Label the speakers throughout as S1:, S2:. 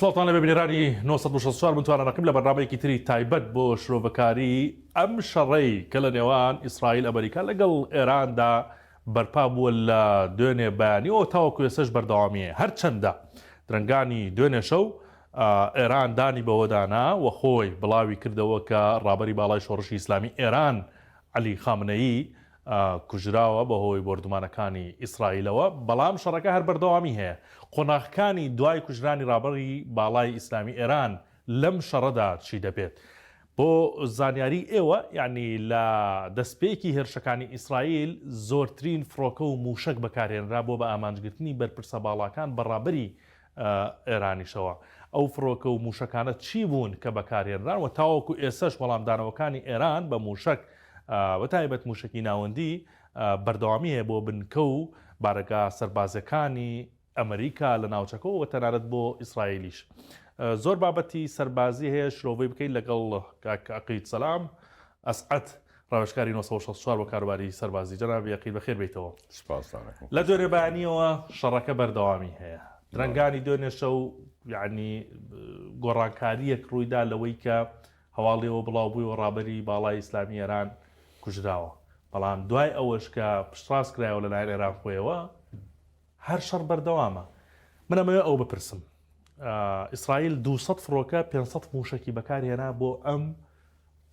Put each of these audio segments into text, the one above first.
S1: سڵاوتان لەبێ بینەرانی 964 من توانا ڕەقیب لە بەرنامەیەکی تری تایبەت بۆ شرۆڤەکاری ئەم شەڕەی کە لە نێوان ئیسرائیل ئەمریکا لەگەڵ ئێراندا بەرپا بووە لە دوێنێ بەیانیەوە تاوەکو ئێستەش بەردەوامی هەیە هەرچەندە درەنگانی دوێنێ شەو ئێران دانی بەوەدا نا و خۆی بڵاوی کردەوە کە ڕابەری باڵای شۆڕشی ئیسلامی ئێران عەلی خامنەیی کوژراوە بەهۆی بۆردومانەکانی ئیسرائیلەوە، بەڵام شەڕەکە هەر بەردەوامی هەیە. قۆناغەکانی دوای کوژرانی ڕابەری باڵای ئیسلامی ئێران لەم شەڕەدا چی دەبێت؟ بۆ زانیاری ئێوە یانی لە دەستپێکی هێرشەکانی ئیسرائیل زۆرترین فڕۆکە و مووشەک بەکارهێنرا بۆ بە ئامانجگرتنی بەرپرسە باڵاکان بە ڕابەری ئێرانیشەوە. ئەو فڕۆکە و مووشەکانە چی بوون کە بەکارهێنران و تاوەکو ئێستەش وەڵامدانەوەکانی ئێران بە مووشەک بە تایبەت مووشەکی ناوەندی بەردەوامی هەیە بۆ بنکە و بارەگا سەربازیەکانی ئەمریکا لە ناوچەکەوە و تەنانەت بۆ ئیسرائیلیش. زۆر بابەتی سەربازی هەیە شرۆڤەی بکەین لەگەڵ کاک عەقید سەلام ئەسعەد ڕاوێژکاری 964 بۆ کاروباری سەربازی. جەنابی عەقید بەخێر بێیتەوە.
S2: سپاستان ئەکەم.
S1: لە دوێنێ بەیانیەوە شەڕەکە بەردەوامی هەیە. درەنگانی دوێنێ شەو یعنی گۆڕانکارییەک ڕوویدا لەوەی کە هەواڵی ئەوە بڵاو بوویەوە ڕابەری باڵای ئیسلامی ئێران کوژراوە. بەڵام دوای ئەوەش کە پشتڕاست کرایەوە لەلایەن ئێران خۆیەوە هەر شەڕ بەردەوامە. من ئەمەوێ ئەوە بپرسم ئیسرائیل 200 فڕۆکە 500 مووشەکی بەکارهێنا بۆ ئەم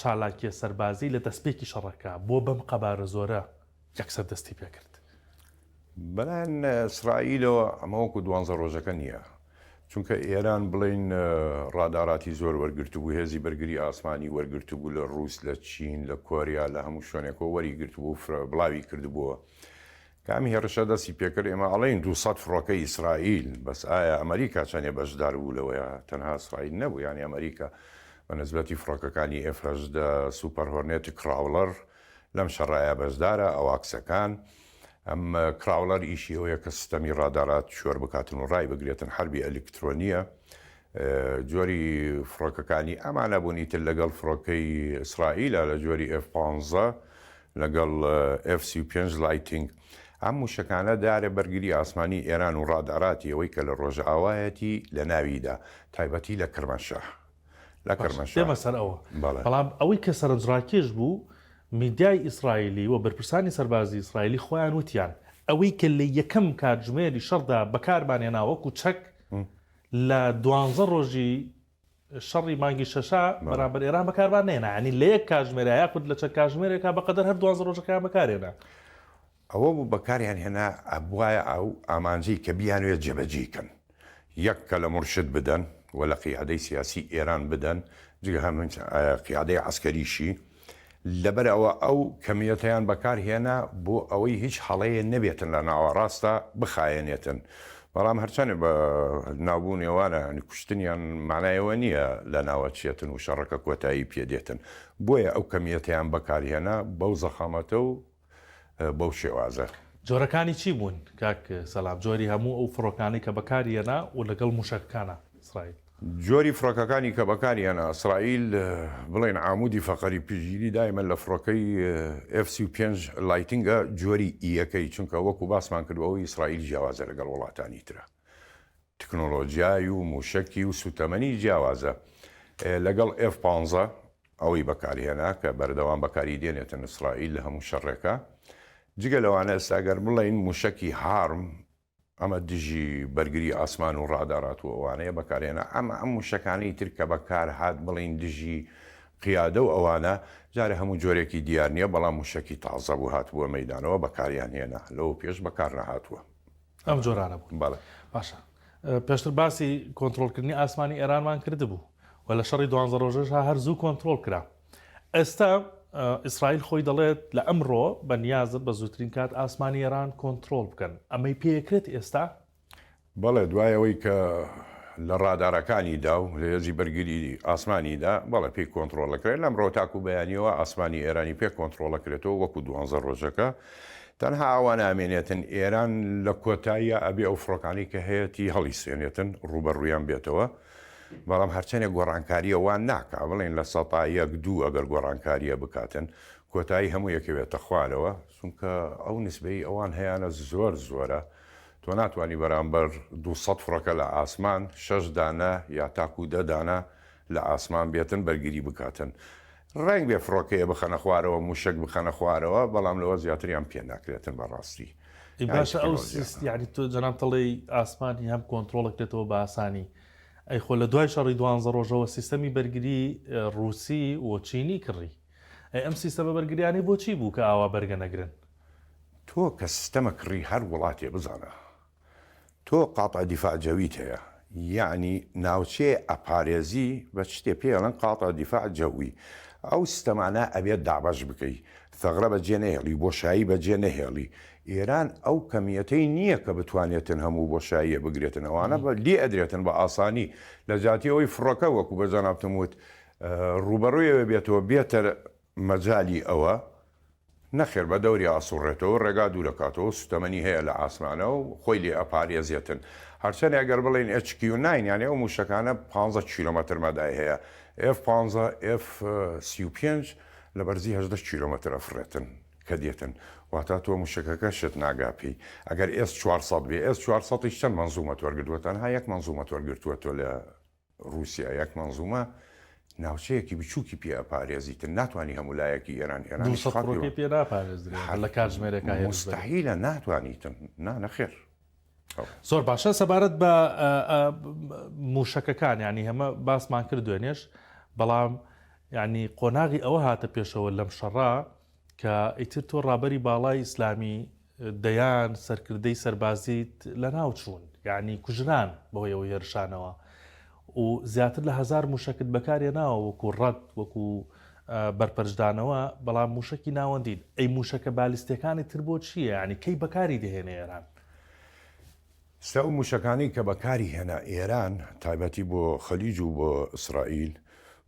S1: چالاکیە سەربازی لە دەستپێکی شەڕەکە بۆ بەم قەبارە زۆرە یەکسەر دەستی پێکرد؟
S2: بەلایەن ئیسرائیلەوە ئەمە وەکو دوانزە ڕۆژەکە نییە، چونکە ئێران بڵێین ڕاداراتی زۆر وەرگرتبوو، هێزی بەرگری ئاسمانی وەرگرتبوو لە ڕووس، لە چین، لە کۆریا، لە هەموو شوێنێکەوە وەریگرتبوو، بڵاوی کردبووە. کە ئەم هێڕشە دەستی پێکرد ئێمە ئەڵێین 200 فڕۆکەی ئیسرائیل، بەس ئایا ئەمریکا چەندێ بەشدار بوو لەوەیا؟ تەنها ئیسرائیل نەبوو، یانی ئەمریکا بە نسبەتی فڕۆکەکانی ئێف 18 سوپەر هۆرنێت کڕاوڵەر لەم شەڕەیا بەشدارە، ئەواکسەکان. ئەم کراوڵەر ئیشی ئەوەیە کە سیستەمی ڕادارات شۆر بکاتن و ڕای بگرێتن، حەربی ئەلیکترۆنییە. جۆری فڕۆکەکانی ئەمانە بوون ئیتر لەگەڵ فڕۆکەی ئیسرائیلە لە جۆری ئێف 15 لەگەڵ ئێف 35 لایتینگ. ئەم مووشەکانە دارە بەرگری ئاسمانی ئێران و ڕاداراتی ئەوەی کە لە ڕۆژئاوایەتی لە ناویدا، تایبەتی لە کرمانشاه. لە کرمانشاه.
S1: دێمە سەر ئەوە. بەڵام ئەوەی کە سەرنجڕاکێش بوو، میدیای ئیسرائیلی و بەرپرسانی سەربازی ئیسرائیلی خۆیان وتیان، ئەوەی کە لە یەکەم کاتژمێری شەڕدا بەکارمان هێنا وەکو چەک، لە دوانزە ڕۆژی شەڕی مانگی شەشا بەرامبەر ئێران بەکارمان نەهێنا، یانی لە یەک کاژمێرا یاخود لە چەند کاژمێرێکا بەقەدەر هەر دوانزە ڕۆژەکەیان بەکارهێنا.
S2: ئەوە بوو بەکاریان هێنا ئەبوایە ئەو ئامانجەی کە بیانەوێت جێبەجێی کەن یەک کە لە مورشد بدەن و لە قیادەی سیاسی ئێران بدەن جگە هەم قیادەی عەسکەریشی لەبەر ئەوە ئەو کەمیەتەیان بەکار هێنا بۆ ئەوەی هیچ هەڵەیە نەبێتن لە ناوەڕاستە بخایەنێتن بەڵام هەرچەنێ بە ناوبوونی ئەوانە یانی کوشتنیان مانای ئەوە نییە لە ناوەچێتن و شەڕەکە کۆتایی پێ دێتن بۆیە ئەو کەمیەتەیان بەکار هێنا بەو زەخامەتە و بەو شێوازە.
S1: جۆرەکانی چی بوون کاک سەلام؟ جۆری هەموو ئەو فڕۆکانەی کە بەکاری هێنا و لەگەڵ موشەکەکانا ئیسرائیل.
S2: جۆری فڕۆکەکانی کە بەکاری هێنا ئیسرائیل بڵێین عامودی فەقەری پشتگیری دایمە لە فڕۆکەی ئێف 35 لایتنگە جۆری ئیەکەی چونکە وەکو باسمان کرد ئەوەی ئیسرائیل جیاوازە لەگەڵ وڵاتانی ترە تکنۆلۆجیای و موشەکی و سوتەمەنی جیاوازە لەگەڵ ئێف 15 ئەوەی بەکارهێنا کە بەردەوام بەکاری دێنێتن ئیسرائیل لە هەموو شەڕێکا جگە لەوانە ئێستا گەر بڵێین موشەکی هارم ئەمە دژی بەرگری ئاسمان و ڕادارات و ئەوانەیە بەکارهێنا ئەمە ئەم موشەکانەی تر کە بەکار هات بڵێین دژی قیادە و ئەوانە جارێ هەموو جۆرێکی دیار نییە بەڵام موشەکی تازە بوو هاتبووە مەیدانەوە بەکاریان هێنا لەوە پێش بەکار نەهاتووە.
S1: ئەم جۆرانە بوون.
S2: بەڵێ.
S1: باشە پێشتر باسی کۆنترۆڵکردنی ئاسمانی ئێرانمان کردبوو و لە شەڕی دوانزە ڕۆژەشا هەر زوو کۆنترۆڵ کرا. ئێستا ئیسرائیل خۆی دەڵێت لە ئەمڕۆ بە نیازە بە زووترین کات ئاسمانی ئێران کۆنترۆڵ بکەن. ئەمەی پێکرێت ئێستا؟
S2: بەڵێ دوای ئەوەی کە لە ڕادارەکانی دا و لە هێزی بەرگری ئاسمانی دا، بەڵێ پێی کۆنتڕۆڵ ئەکرێت. لەمڕۆ تاکوو بەیانییەوە ئاسمانی ئێرانی پێ کۆنتڕۆڵ ئەکرێتەوە وەکوو دوانزە ڕۆژەکە. تەنها ئەوە نامێنێتن ئێران لە کۆتاییا ئەبێ ئەو فڕۆکانەی کە هەیەتی هەڵیسێنێتن ڕووبەڕوویان بێتەوە. بەڵام هەرچەنێک گۆڕانکارییە وا ناکا بڵێین 1% دوو ئەگەر گۆڕانکارییە بکاتن کۆتایی هەموو یەکەوێتە خوارەوە چونکە ئەو نسبەی ئەوان هەیانە زۆر زۆرە. تۆ ناتوانی بەرامبەر 200 فڕۆکە لە ئاسمان شەش دانە یا تاکو دە دانە لە ئاسمان بێتن بەرگری بکاتن. ڕەنگ بێ فڕۆکەیە بخەنە خوارەوە موشەک بخەنە خوارەوە بەڵام لەوە زیاتریان پێ ناکرێتن بەڕاستی.
S1: ئەی باشە ئەو سیست یانی تۆ جەنابت ئەڵێی ئاسمانی هەم کۆنترۆڵ ئەکرێتەوە بە ئاسانی ئەی خۆ لە دوای شەڕی دوانزە ڕۆژەوە سیستەمی بەرگری ڕووسی و چینی کڕی ئەی ئەم سیستەمە بەرگریانەی بۆچی بوو کە ئاوا بەرگە نەگرن؟
S2: تۆ کە سیستەمە کڕی هەر وڵاتێ بزانە تۆ قاطع دیفاع جەویت هەیە یەعنی ناوچەیە ئەپارێزی بە چ شتێ پێی ئەڵێن قاطع دیفاع جەوی ئەو سیستەمانە ئەبێت دابەش بکەی ثغرە بەجێ نەهێڵی بۆشایی بەجێ نەهێڵی ئێران ئەو کەمیەتەی نییە کە بتوانێتن هەموو بۆشاییە بگرێتن ئەوانە بە لێ ئەدرێتن بە ئاسانی لە جیاتی ئەوەی فڕۆکە وەکو بە جەنابتم وت ڕووبەڕووی ئەوێ بێتەوە بێتە مەجالی ئەوە نەخێر بە دەوریا ئەسوڕێتەوە ڕێگا دوورەکاتەوە سوتەمەنی هەیە لە ئاسمانە و خۆی لێ ئەپارێزێتن هەرچەنێ ئەگەر بڵێین HQ nine یانی ئەو موشەکانە پانزە کیلۆمەتر مەدای هەیە F پانزە F 35 لە بەرزی 18 کیلۆمەتر ئەفڕێتن کە دێتن واتا تۆ موشەکەکەشت ناگا پێی ئەگەر S 400 بێ S 400 یش چەند مەنزومەت وەرگرتووە تەنها یەک مەنزومەت وەرگرتووە تۆ لە ڕووسیا یەک مەنزومە ناوچەیەکی بچووکی پێ ئەپارێزیتن ناتوانی هەموو لایەکی ئێران ئێرانیش
S1: 200
S2: خاکی
S1: فڕۆکەی پێ ناپارێزرێ هەر لە کاتژمێرێکا هێرش بەرێ.
S2: موستەحیلە ناتوانیتن نا نەخێر.
S1: زۆر باشە سەبارەت بە موشەکەکان یعنی هەمە باسمان کرد دوێنێش بەڵام یعنی قۆناغی ئەوە هاتە پێشەوە لەم شەڕە کە ئیتر تۆ ڕابەری باڵای ئیسلامی دەیان سەرکردەی سەربازیت لەناو چوون یعنی کوژران بەهۆی ئەو هێرشانەوە و زیاتر لە هەزار موشەکت بەکارهێناوە وەکو ڕەت وەکو بەرپەرچدانەوە بەڵام موشەکی ناوەندین ئەی موشەکە بالیستیەکانی تر بۆ چییە یعنی کەی بەکاری دەهێنێ ئێران؟
S2: سە ئەو موشەکانەی کە بەکاری هێنا ئێران تایبەتی بۆ خەلیج و بۆ ئیسرائیل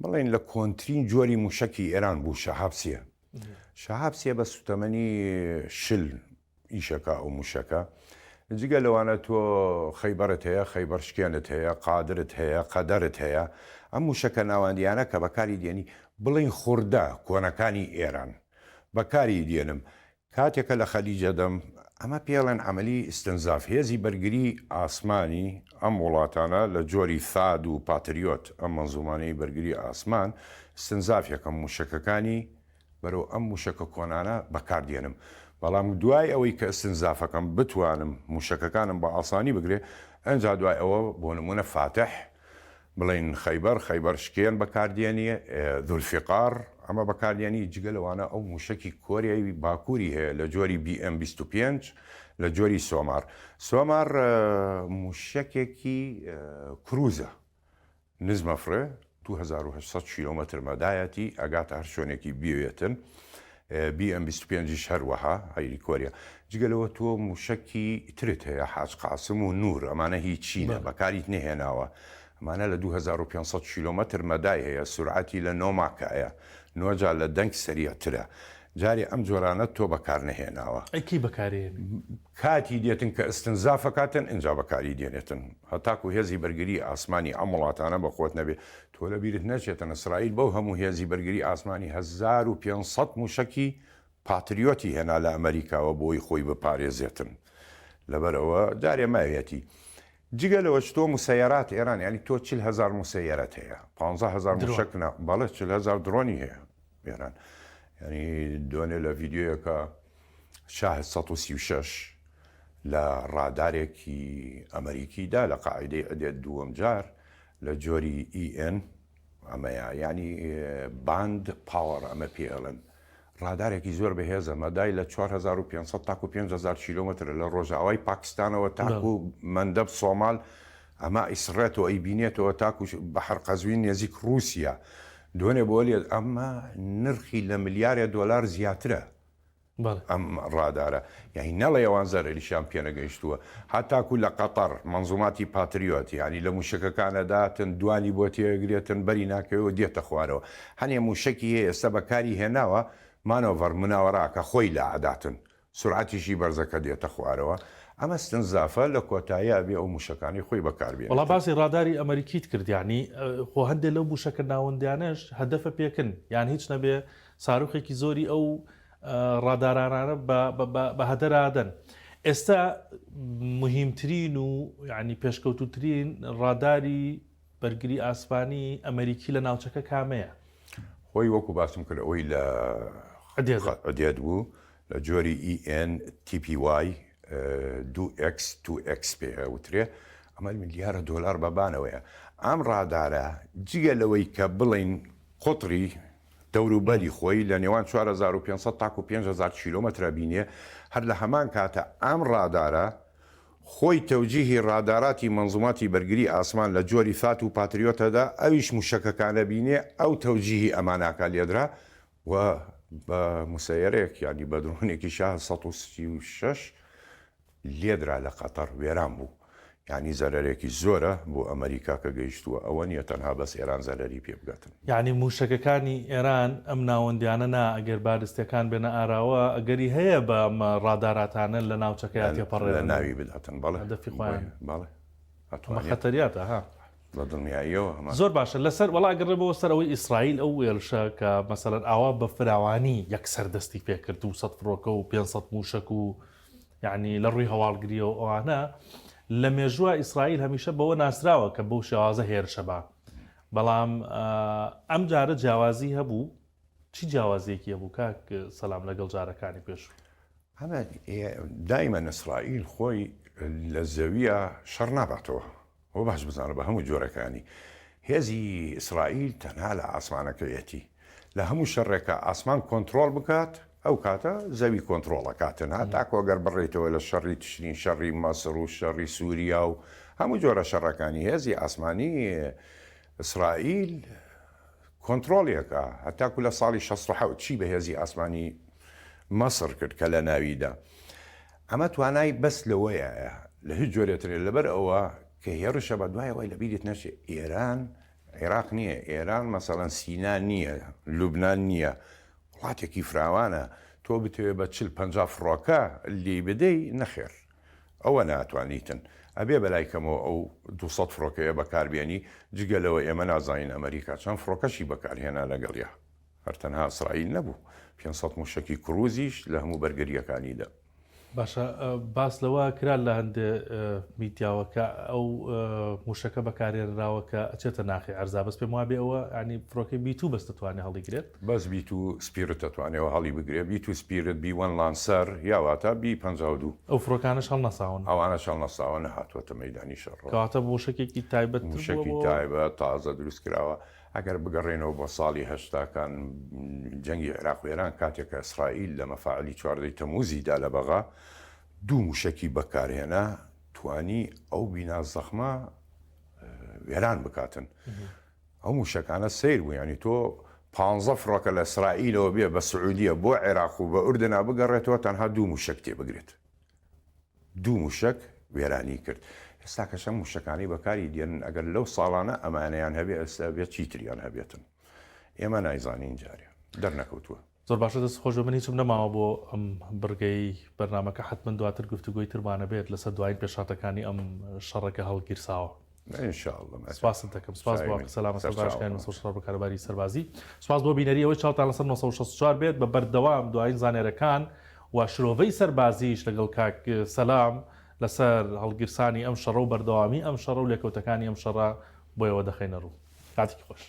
S2: بڵێن لە کۆنترین جۆری موشەکی ئێران بوو شەهاب سێ شەهاب سێ بە سوتەمەنی شل ئیشەکا ئەو موشەکە جگە لەوانە تۆ خەیبەرت هەیە خەیبەر شکێنت هەیە قادرت هەیە قەدەرت هەیە ئەم موشەکە ناوەندیانە کە بەکاری دێنی بڵین خوردە کۆنەکانی ئێران بەکاری دێنم کاتێک کە لە خەلیجە دەم ئەمە پێڵێن عەمەلی ئیستنزاف هێزی بەرگری ئاسمانی ئەم وڵاتانە لە جۆری ثاد و پاتریۆت ئەم مەنزومانەی بەرگری ئاسمان ئیستنزاف یەکەم موشەکەکانی بەرەو ئەم موشەکە کۆنانە بەکار دێنم بەڵام دوای ئەوەی کە ئیستنزافەکەم بتوانم موشەکەکانم بە ئاسانی بگرێ ئەنجا دوای ئەوە بۆ نمونە فاتح بڵێین خەیبەر، خەیبەر شکێن بەکاردێنی، ذوالفقار ئەمە بەکاردێنی، جگە لەوانە ئەو موشەکی کۆریای باکووری هەیە لە جۆری بی ئێم 25 لە جۆری سۆمار. سۆمار موشەکێکی کروزە، نزمە فڕێ، 2800 کیلۆمەتر مەدایەتی، ئەگاتە هەر شوێنێکی بیەوێتن. بی ئێم 25 یش هەروەها هەیری کۆریا. جگە لەوە تۆ موشەکی ترت هەیە حاج قاسم و نور ئەمانە هی چینە بەکاریت نەهێناوە ئەمانە لە 2500 کیلۆمەتر مەدای هەیە سورعەتی لە نۆ ماکایە نۆ جار لە دەنگ سەریعترە جارێ ئەم جۆرانەت تۆ بەکار نەهێناوە.
S1: ئەی کەی بەکاری هێنی؟
S2: کاتی دێتن کە ئستنزافەکاتن ئینجا بەکاری دێنێتن هەتاکو هێزی بەرگری ئاسمانی ئەم وڵاتانە بەخۆت نەبێ تۆ لەبیرت نەچێتن ئیسرائیل بەو هەموو هێزی بەرگری ئاسمانی 1500 موشەکی پاتریۆتی هێنا لە ئەمەریکاوە بۆی خۆی بپارێزێتن لەبەرئەوە جارێ ماویەتی جگە لەوەش تۆ مسەیەرات ئێران یانی تۆ 40 هەزار مسەیەرەت هەیە 15 هەزار موشەک نا بەڵێ 40 هەزار درۆنی هەیە ئێران یانی دوێنێ لە ڤیدیۆیەکە شاهد 136 لە ڕادارێکی ئەمریکیدا لە قاعدەی ئەدێت دووەم جار لە جۆری EN ئەمەیە یانی باند پاوەڕ ئەمە پێ ئەڵێن ڕادارێکی زۆر بەهێزە مەدای لە 4500 تاکو 5000 کیلۆمەترە لە ڕۆژاوای پاکستانەوە تاکو مەندەب سۆمال ئەمە ئیسڕێتەوە ئەیبینێتەوە تاکو بەحر قەزوین نێزیک ڕووسیا دوێنێ بۆ لێت ئەمە نرخی لە ملیارێ دۆلار زیاترە ئەم ڕادارە یانی نەڵێ ئەوان زەرەریشیان پێنەگەیشتووە هەتاکو لە قەتەڕ مەنزوماتی پاتریۆت یانی لە موشەکەکانە داتن دوانی بۆ تێگرێتن بەری ناکەوێ و دێتە خوارەوە هەنێ موشەکی هەیە ئێستا بەکاری هێناوە مانۆڤەر مناوەراکە خۆی لا ئەداتن سورعەتیشی بەرزە کە دێتە خوارەوە ئەمە ستنزافە لە کۆتاییا ئەبێ ئەو موشەکانەی خۆی بەکار بێنێتن.
S1: وەڵا باسی ڕاداری ئەمەریکیت کرد یانی خۆ هەندێ لەو موشەکە ناوەندیانەش هەدەفە پێکن یان هیچ نەبێ ساروخێکی زۆری ئەو ڕادارانانە بە هەدەر ئەدەن. ئێستا موهیمترین و یانی پێشکەوتووترین ڕاداری بەرگری ئاسمانی ئەمەریکی لە ناوچەکە کامەیە؟
S2: خۆی وەکو باسم کرد ئەوەی لە عدێد بوو لە جۆری ENTPY 2X 2X پێ ئەوترێ ئەمە ملیارە دۆلار بەبانەوەیە ئەم ڕادارە جگە لەوەی کە بڵین قوتری دەوروبەری خۆی لە نێوان 4500 تاکو 5000 کیلۆمەترە بینێ هەر لە هەمان کاتە ئەم ڕادارە خۆی تەوجیهی ڕاداراتی مەنزوماتی بەرگری ئاسمان لە جۆری ثات و پاتریۆتەدا ئەویش موشەکەکانە بینێ ئەو تەوجیهی ئەماناکا لێدرا و بە مسەیەرێک یانی بە درۆنێکی شاه 136 لێدرا لە قەتەڕ وێران بوو یانی زەرەرێکی زۆرە بۆ ئەمەریکا کە گەیشتووە ئەوە نیە تەنها بەس ئێران زەرەری پێ بگاتن.
S1: یانی موشەکەکانی ئێران ئەم ناوەندیانە نا ئەگەر بالستیەکان بێنە ئاراوە ئەگەری هەیە بە ئەم ڕاداراتانە لە ناوچەکەیا تێپەڕێنن
S2: لە ناوی بداتن بەڵێ
S1: هەدەفی خۆیان
S2: بەڵێ
S1: ئەمە خەتەریاتە ها.
S2: بە دڵنیاییەوە هەمان.
S1: زۆر باشە لەسەر وەڵا ئەگەڕێمەوە سەر ئەوەی ئیسرائیل ئەو هێرشە کە مەسەلەن ئاوا بە فراوانی یەکسەر دەستی پێکرد 200 فڕۆکە و 500 موشەک و یەعنی لە ڕووی هەواڵگریەوە ئەوانە لە مێژووە ئیسرائیل هەمیشە بەوە ناسراوە کە بەو شێوازە هێرشە با بەڵام ئەم جارە جیاوازی هەبوو چی جیاوازیەکی هەبوو کاک سەلام لەگەڵ جارەکانی پێشوو؟
S2: ئەمە دایمەن ئیسرائیل خۆی لە زەویە شەڕ ناباتەوە ئەوە باش بزانە بە هەموو جۆرەکانی هێزی ئیسرائیل تەنها لە ئاسمانەکەیەتی لە هەموو شەڕێکە ئاسمان کۆنترۆڵ بکات ئەو کاتە زەوی کۆنترۆڵ ئەکاتن هەتاکو ئەگەر بڕێیتەوە لە شەڕی تشرین شەڕی مەسڕ و شەڕی سوریا و هەموو جۆرە شەڕەکانی هێزی ئاسمانی ئیسرائیل کۆنترۆڵی ئەکا هەتاکو لە ساڵی 67 چی بە هێزی ئاسمانی مەسڕ کرد کە لە ناویدا ئەمە توانای بەس لەوەیە لە هیچ جۆرێترێ لەبەر ئەوە کە هێڕشە بە دوای ئەوەی لە بیرت نەچێ ئێران عێراق نییە ئێران مەسەڵەن سینا نییە لوبناان نییە وڵاتێکی فراوانە تۆ بتەوێ بە 40 50 فڕۆکە لێی بدەی نەخێر ئەوە ناتوانیتن ئەبێ بەلای کەمەوە ئەو 200 فڕۆکەیە بەکاربێنی جگە لەوە ئێمە نازانین ئەمریکا چەند فڕۆکەشی بەکارهێنا لەگەڵیا هەر تەنها ئیسرائیل نەبوو 500 موشەکی کروزیش لە هەموو بەرگرییەکانی دا.
S1: باشە باس لەوە کرا لە هەندێ میدیاوە کە ئەو موشەکە بەکارهێنراوە کە ئەچێتە ناخی عەرزا بەس پێم وابێ ئەوە ینی فڕۆکەی B two بەس دەتوانێ هەڵیگرێت.
S2: بەس B two Spirit دەتوانێەوە هەڵی بگرێ B two Spirit B one Lancer یا واتە B 52.
S1: ئەو فڕۆکانەش هەڵنەساون.
S2: ئەوانەش هەڵنەساوە نەهاتووەتە مەیدانی شەڕەوە.
S1: کەواتە موشەکێکی تایبەت تر بووە
S2: موشەکی
S1: بۆ.
S2: تایبەت تازە دروست کراوە. ئەگەر بگەڕێینەوە بۆ ساڵی هەشتاکان جەنگی عێراق و ئێران کاتێک کە ئیسرائیل لە مەفاعلی چواردەی تەموزی دا لە بەغا دوو موشەکی بەکارهێنا توانی ئەو بینا زەخمە وێران بکاتن ئەو موشەکانە سەیر بوو یانی تۆ پانزە فڕۆکە لە ئیسرائیلەوە بێ بە سعودیە بۆ عێراق و بە ئوردنا بگەڕێتەوە تەنها دوو موشەک تێ بگرێت دوو موشەک وێرانی کرد. ئێستا کەش ئەم موشەکانەی بەکاری دێنن ئەگەر لەو ساڵانە ئەمانەیان هەبێ ئێستا بێ چیتریان هەبێتن ئێمە نایزانین جارێ دەرنەکەوتووە.
S1: زۆر باشە دەست خۆش بێ من هیچم نەماوە بۆ ئەم بڕگەی بەرنامەکە حەتمەن دواتر گفتوگۆی ترمان ئەبێت لەسەر دوایین پێشهاتەکانی ئەم شەڕە کە هەڵگیرساوە.
S2: ان شاء اللە.
S1: سپاست دەکەم سپاس بۆ سەلامە سەرباشکانی 964 بۆ کاروباری سەربازی سپاس بۆ بینەری ئەوەی چاوتان لەسەر 964 بێت بە بەردەوام دوایین زانیارەکان و شرۆڤەی سەربازیش لەگەڵ کاک سەلام لەسەر هەڵگیرسانی ئەم شەڕە و بەردەوامی ئەم شەڕە و لێکەوتەکانی ئەم شەڕە بۆیەوە دەخەینە ڕوو کاتێکی خۆش.